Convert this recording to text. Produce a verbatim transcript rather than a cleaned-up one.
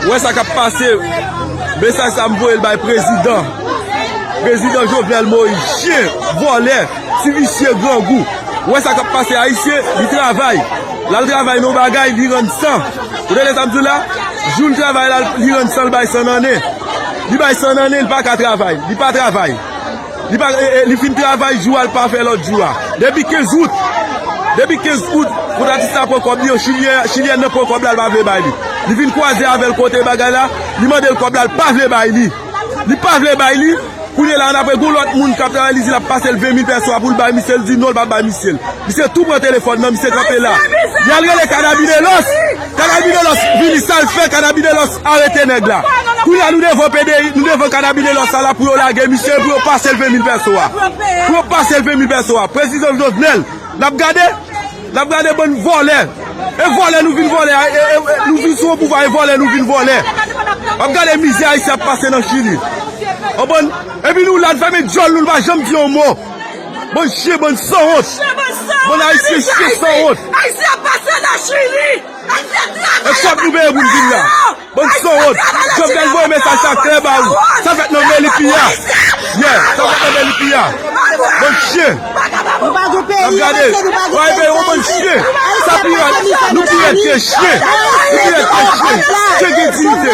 Ou wè sa k ap pase? Mesaj sa m voye l bay prezidan. Prezidan Jovenel Moïse, chen, vòlè, ti visye grangou. Ou wè sa k ap pase Ayisyen? Li travay. L al travay nan bagay, li rann san. Ou tande sa m di w la? Jou l travay la, li rann san, l bay san nan nen. Li bay san nan nen, li pa ka travay. Li pa travay. Li pa, e, e, li fin travay jou a, l pa fè lòt jou a. Depi kenz out, depi kenz out, kontratis la pran kòb li, yon chilyen, chilyèn nan pran kòb la, l pa vle bay li. Li vin kwaze avè l kote bagay la, li mande l kòb la, l pa vle bay li. Li pa vle bay li. Kounye la, ann apre, gon lòt moun k ap travay, li di l ap pase l ven mil pèso a pou l bay misye, l di non, l p ap bay misye l. Misye tou pran telefòn nan, misye kanpe la. Li al rele Cannabis de Los. Cannabis de Los vini, sa l fè, Cannabis de Los arete nèg la. Kounye a nou devan P D I, nou devan Cannabis de Los la, la pou yo lage misye, pou yo pase l ven mil pèso a. Pou yo pase l ven mil pèso a. Prezidan Jovenel, n ap gade, n ap gade bann vòlè. E vòlè nou vin vòlè, e, e, e, nou vin sou yon pouvwa, e vòlè nou vin vòlè. W ap gade mizè Ayisyen ap pase nan Chili. Konprann? Epi nou la, n fèmen djòl nou, n pa janm di yon mo. Bann chen, bann sanwont. Bann Ayisyen chen sanwont. Ayisyen ap pase nan Chili. E kòb nou peye pou n vin la. Bann sanwont. Jovenel voye mesaj sa klè ba ou. Sa fèt nan Melipi a. Yeah, sa fèt nan Melipi a. Bann chen. N ap gade. Wa e peye yon bann chen. Sa pi rèd. Nou pi rèd ke chen. Nou pi rèd ke chen. Chen gen diyite.